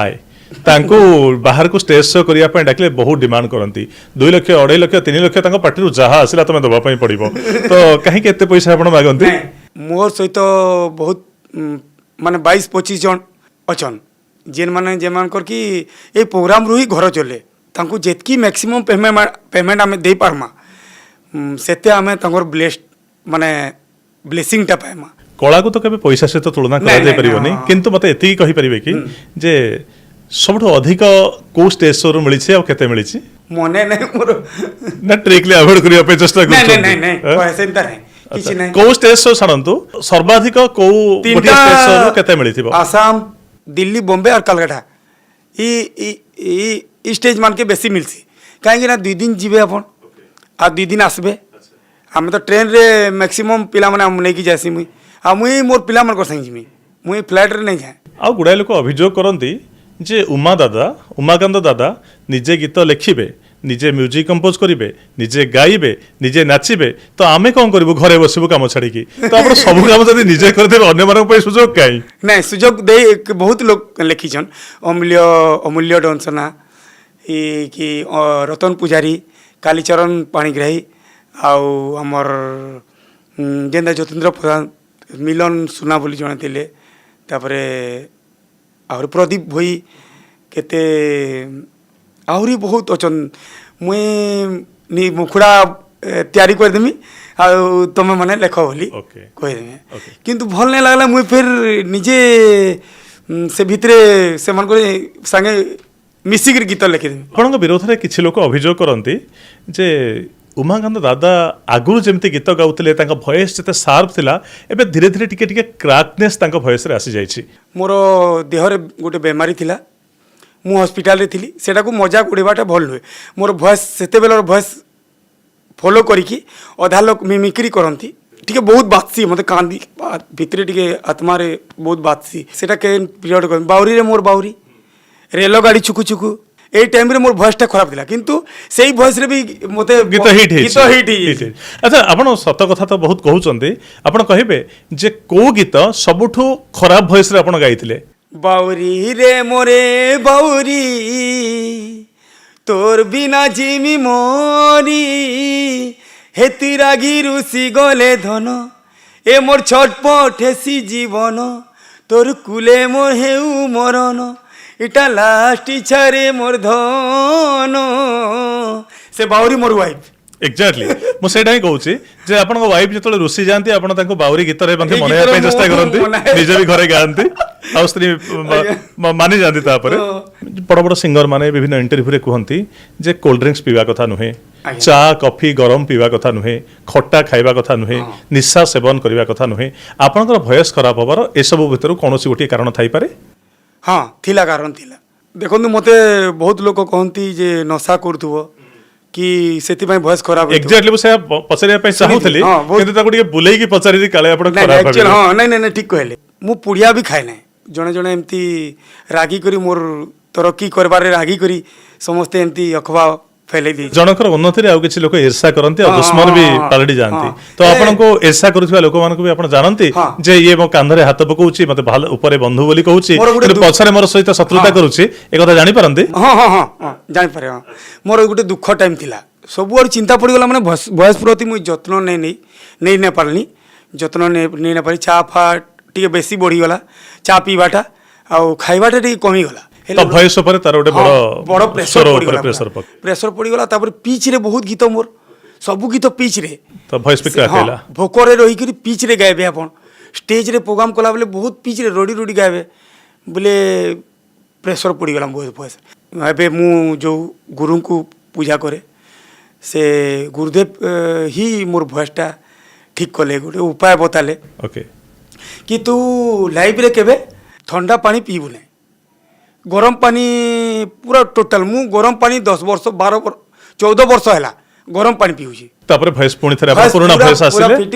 ଥାଏ, ତାଙ୍କୁ ବାହାରକୁ ଷ୍ଟେଜ ଶୋ କରିବା ପାଇଁ ଡାକିଲେ ବହୁତ ଡିମାଣ୍ଡ କରନ୍ତି। 2 ଲକ୍ଷ, 2.5 ଲକ୍ଷ, 3 ଲକ୍ଷ, ତାଙ୍କ ପାଟିରୁ ଯାହା ଆସିଲା ତମେ ଦେବା ପାଇଁ ପଡିବ। ତ କାହିଁକି ଏତେ ପଇସା ଆପଣ ମାଗନ୍ତି? ମୋର ସହିତ ବହୁତ ମାନେ 22-25 ଜଣ ଅଛନ୍, ଯେନ୍ମାନେ ଯେମାନଙ୍କର କି ଏଇ ପ୍ରୋଗ୍ରାମରୁ ହିଁ ଘର ଚଲେ। ତାଙ୍କୁ ଯେତ୍କି ମ୍ୟାକ୍ସିମମ୍ ପେମେଣ୍ଟ ଆମେ ଦେଇପାରମା, ସେତେ ଆମେ ତାଙ୍କର ବ୍ଲେସ୍ ମାନେ ବ୍ଲେସିଂଟା ପାଇମା। କଳାକୁ ତ କେବେ ପଇସା ସହିତ ତୁଳନା ନାଇଁ, କରାଯାଇ ନାଇଁ, ପାରିବନି। ହଁ। କିନ୍ତୁ ମତେ ଏତିକି କହିପାରିବେ କି ଯେ ସବୁଠୁ ଅଧିକ କୋଉ ଷ୍ଟେଜ ଶୋରୁ ମିଳିଛି ଆଉ କେତେ ମିଳିଛି? ମନେ ନାହିଁ ମୋର। ନା ଟ୍ରିକଲି ଆଭଏଡ କରିବା ପାଇଁ ଚେଷ୍ଟା ନାଇଁ ନାଇଁ। କରୁଛନ୍ତି? ନାଇଁ ନାଇଁ। ଆଁ? ସେନ୍ତା ନାହିଁ କିଛି। ନାହିଁ। କୋଉ ଷ୍ଟେଜ ଶୋ ଛାଡ଼ନ୍ତୁ, ସର୍ବାଧିକ କୋଉ ଗୋଟିଏ ଷ୍ଟେଜ ଶୋରୁ କେତେ ମିଳିଥିବ? ଆସାମ, ଦିଲ୍ଲୀ, ବମ୍ବେ ଆର୍ କାଲକାଟା, ଇ ଇ ଇ ଷ୍ଟେଜ୍ ମାନକେ ବେଶୀ ମିଲ୍ସି। କାହିଁକି ନା 2 ଦିନ ଯିବେ ଆପଣ ଆଉ 2 ଦିନ ଆସିବେ। ଆମେ ତ ଟ୍ରେନରେ ମ୍ୟାକ୍ସିମମ୍ ପିଲାମାନେ ଆମ ନେଇକି ଯାଏସି ମୁଇଁ, ଆଉ ମୁଇଁ ମୋର ପିଲାମାନଙ୍କର ସାଙ୍ଗେ ଯିମି, ମୁଇଁ ଫ୍ଲାଇଟ୍ରେ ନାଇଁ ଯାଏ। ଆଉ ଗୁଡ଼ାଏ ଲୋକ ଅଭିଯୋଗ କରନ୍ତି ଯେ ଉମା ଦାଦା, ଉମାକାନ୍ତ ଦାଦା ନିଜେ ଗୀତ ଲେଖିବେ, ନିଜେ ମ୍ୟୁଜିକ୍ କମ୍ପୋଜ କରିବେ, ନିଜେ ଗାଇବେ, ନିଜେ ନାଚିବେ, ତ ଆମେ କ'ଣ କରିବୁ? ଘରେ ବସିବୁ କାମ ଛାଡ଼ିକି? ତ ଆପଣ ସବୁ କାମ ଯଦି ନିଜେ କରିଦେବେ, ଅନ୍ୟମାନଙ୍କ ପାଇଁ ସୁଯୋଗ କାହିଁ? ନାଇଁ, ସୁଯୋଗ ଦେଇ ବହୁତ ଲୋକ ଲେଖିଛନ୍। ଅମୂଲ୍ୟ ଅମୂଲ୍ୟ ଡନସନା ଇ କି ରତନ ପୂଜାରୀ, କାଲିଚରଣ ପାଣିଗ୍ରାହୀ, ଆଉ ଆମର୍ ଯେନ୍ତା ଯତୀନ୍ଦ୍ର ପ୍ରଧାନ, ମିଲନ ସୁନା ବୋଲି ଜଣେ ଥିଲେ, ତାପରେ ଆହୁରି ପ୍ରଦୀପ ଭୋଇ, କେତେ ଆହୁରି ବହୁତ ଅଛନ୍। ମୁଇଁ ନି ମୁଖୁଡ଼ା ତିଆରି କରିଦେମି ଆଉ ତମେ ମାନେ ଲେଖ ବୋଲି କହିଦେମି। କିନ୍ତୁ ଭଲ ନାଇଁ ଲାଗଲା, ମୁଇଁ ଫେର୍ ନିଜେ ସେ ଭିତରେ ସେମାନଙ୍କର ସାଙ୍ଗେ ମିଶିକିରି ଗୀତ ଲେଖିଦେମି। ଆପଣଙ୍କ ବିରୋଧରେ କିଛି ଲୋକ ଅଭିଯୋଗ କରନ୍ତି ଯେ ଉମାକାନ୍ତ ଦାଦା ଆଗରୁ ଯେମିତି ଗୀତ ଗାଉଥିଲେ, ତାଙ୍କ ଭଏସ୍ ଯେତେ ସାର୍ପ ଥିଲା, ଏବେ ଧୀରେ ଧୀରେ ଟିକେ ଟିକେ କ୍ରାକନେସ୍ ତାଙ୍କ ଭଏସ୍ରେ ଆସିଯାଇଛି। ମୋର ଦେହରେ ଗୋଟେ ବେମାରୀ ଥିଲା, ମୁଁ ହସ୍ପିଟାଲରେ ଥିଲି। ସେଟାକୁ ମଜାକ ଉଡ଼େଇବାଟା ଭଲ ନୁହେଁ। ମୋର ଭଏସ୍, ସେତେବେଳର ଭଏସ୍ ଫଲୋ କରିକି ଅଧା ଲୋକ ମିମିକ୍ରି କରନ୍ତି। ଟିକେ ବହୁତ ବାଧସି ମୋତେ, କାନ୍ଦି ଭିତରେ ଟିକେ ଆତ୍ମାରେ ବହୁତ ବାଧସି। ସେଟା କେନ୍ ପିରିୟଡ଼? ବାଉରିରେ, ମୋର ବାଉରି, ରେଲଗାଡ଼ି ଛୁକୁ ଛୁକୁ, ଏଇ ଟାଇମ୍ରେ ମୋର ଭଏସ୍ଟା ଖରାପ ଥିଲା। କିନ୍ତୁ ସେଇ ଭଏସ୍ରେ ବି ମୋତେ ଗୀତ ହିଟ୍ ହେଇଛି। ଗୀତ ହିଟ୍ ହେଇଯାଇଛି। ହେଇଛି। ଆଚ୍ଛା, ଆପଣ ସତ କଥା ତ ବହୁତ କହୁଛନ୍ତି। ଆପଣ କହିବେ ଯେ କୋଉ ଗୀତ ସବୁଠୁ ଖରାପ ଭଏସ୍ରେ ଆପଣ ଗାଇଥିଲେ? ବାଉରି ରେ ମୋରେ ବାଉରି, ତୋର ବିନା ଜିମି ମରି, ହେତି ରାଗି ରୁଷି ଗଲେ ଧନ, ଏ ମୋର୍ ଛଟପଟ ହେସି ଜୀବନ, ତୋର କୁଲେ ମୋର୍ ହେଉ ମରନ, ଇଟା ଲାଷ୍ଟ ଇଚ୍ଛାରେ ମୋର୍ ଧନ। ସେ ବାଉରି ମୋର ୱାଇଫ୍। ଏକ୍ଜାକ୍ଟଲି, ମୁଁ ସେଇଟା ହିଁ କହୁଛି ଯେ ଆପଣଙ୍କ ୱାଇଫ୍ ଯେତେବେଳେ ରୁଷି ଯାଆନ୍ତି, ଆପଣ ତାଙ୍କୁ ବାଉରି ଗୀତରେ ମଧ୍ୟ ଏଇ ମନେଇବା ଗୀତରେ ପାଇଁ ଚେଷ୍ଟା ମୁଁ କରନ୍ତି। ମନାଏ। ନିଜେ ବି ଘରେ ଗାଆନ୍ତି ଆଉ ସ୍ତ୍ରୀ ମାନି ଯାଆନ୍ତି। ତାପରେ ବଡ଼ ବଡ଼ ସିଙ୍ଗର ମାନେ ବିଭିନ୍ନ ଇଣ୍ଟରଭ୍ୟୁରେ କୁହନ୍ତି ଯେ କୋଲ୍ଡ ଡ୍ରିଙ୍କସ୍ ପିଇବା କଥା ନୁହେଁ, ଚା କଫି ଗରମ ପିଇବା କଥା ନୁହେଁ, ଖଟା ଖାଇବା କଥା ନୁହେଁ, ନିଶା ସେବନ କରିବା କଥା ନୁହେଁ। ଆପଣଙ୍କର ଭଏସ୍ ଖରାପ ହେବାର ଏସବୁ ଭିତରୁ କୌଣସି ଗୋଟିଏ କାରଣ ଥାଇପାରେ? ହଁ, ଥିଲା, କାରଣ ଥିଲା। ଦେଖନ୍ତୁ, ମୋତେ ବହୁତ ଲୋକ କହନ୍ତି ଯେ ନଶା କରୁଥିବ କି ସେଥିପାଇଁ ଭଏସ୍ ଖରାପ ହେଇଥିବ। ଏକ୍ଜାକ୍ଟଲି, ମୁଁ ସେୟା ପଚାରିବା ପାଇଁ ଚାହୁଁଥିଲି। ହଁ, କିନ୍ତୁ ତାକୁ ଟିକେ ବୁଲେଇକି ପଚାରିଲି, କାଳେ ଆପଣ ନାଇଁ। ଖରାପ ଆକ୍ଚୁଆଲି ଭାବିବେ। ହଁ, ନାଇଁ ନାଇଁ ନାଇଁ, ଠିକ୍ କହିଲେ। ମୁଁ ପୁଡ଼ିଆ ବି ଖାଏ ନାହିଁ। ଜଣେ ଜଣେ ଏମିତି ରାଗି କରି, ମୋର ତରକ୍କି କରିବାରେ ରାଗି କରି ସମସ୍ତେ ଏମିତି ଅଖବା ଫେଲେଇ ଦେଇଛି। ଜଣଙ୍କର ଉନ୍ନତିରେ ଆଉ କିଛି ଲୋକ ଈର୍ଷା କରନ୍ତି ଆଉ ଦୁଶ୍ମନ ବି ପାଲଟି ଯାଆନ୍ତି। ତ ଆପଣଙ୍କୁ ଈର୍ଷା କରୁଥିବା ଲୋକମାନଙ୍କୁ ବି ଆପଣ ଜାଣନ୍ତି ଯେ ଇଏ ମୋ କାନ୍ଧରେ ହାତ ପକଉଛି, ମତେ ଭଲ ଉପରେ ବନ୍ଧୁ ବୋଲି କହୁଛି, ମୋର ଗୋଟେ କିନ୍ତୁ ପଛରେ ମୋର ସହିତ ଶତ୍ରୁତା କରୁଛି, ଏ କଥା ଜାଣିପାରନ୍ତି? ହଁ ହଁ ହଁ ହଁ ଜାଣିପାରେ। ହଁ, ମୋର ଗୋଟେ ଦୁଃଖ ଟାଇମ୍ ଥିଲା, ସବୁଆଡ଼ୁ ଚିନ୍ତା ପଡ଼ିଗଲା। ମାନେ ଭଏସ୍ ପ୍ରତି ମୁଇଁ ଯତ୍ନ ନେଇ ନେଇ ନେଇ ନ ପାରିଲି, ଯତ୍ନ ନେଇ ନେଇ ନ ପାରି ଚା ଫା ଟିକେ ବେଶୀ ବଢ଼ିଗଲା, ଚା ପିଇବାଟା ଆଉ ଖାଇବାଟା ଟିକେ କମିଗଲା। ତ ଭଏସ ଉପରେ ତାର ଗୋଟେ ବଡ ବଡ଼ ପ୍ରେସର ସ୍ୱର ଉପରେ ପଡ଼ିଗଲା। ପ୍ରେସର। ପ୍ରେସର ପଡ଼ିଗଲା। ତାପରେ ପିଚ୍ରେ ବହୁତ ଗୀତ, ମୋର ସବୁ ଗୀତ ପିଚ୍ରେ। ତ ଭଏସ ବି କ୍ରାକ୍ ହେଲା। ଭୋକରେ ରହିକରି ପିଚ୍ରେ ଗାଇବେ ଆପଣ, ଷ୍ଟେଜ୍ରେ ପ୍ରୋଗ୍ରାମ କଲା ବେଲେ ବହୁତ ପିଚ୍ରେ ରଡ଼ି ରଡ଼ି ଗାଇବେ ବୋଲେ ପ୍ରେସର ପଡ଼ିଗଲା ବହୁତ ଭଏସ୍। ଏବେ ମୁଁ ଯେଉଁ ଗୁରୁଙ୍କୁ ପୂଜା କରେ, ସେ ଗୁରୁଦେବ ହିଁ ମୋର ଭଏସ୍ଟା ଠିକ୍ କଲେ, ଗୋଟେ ଉପାୟ ବତାଲେ କି ତୁ ଲାଇଫରେ କେବେ ଥଣ୍ଡା ପାଣି ପିଇବୁ ନାହିଁ, ଗରମ ପାଣି ପୁରା ଟୋଟାଲ। ମୁଁ ଗରମ ପାଣି 10 ବର୍ଷ, 12, 14 ବର୍ଷ ହେଲା ଗରମ ପାଣି ପିଉଛି। ତାପରେ ଭଏସ ପୁଣି ଥରେ ଆପଣ ଭଏସ୍ ପୁରୁଣା ପୁରା ଭଏସ ପୁରା ଆସିଲେ। ଫିଟି।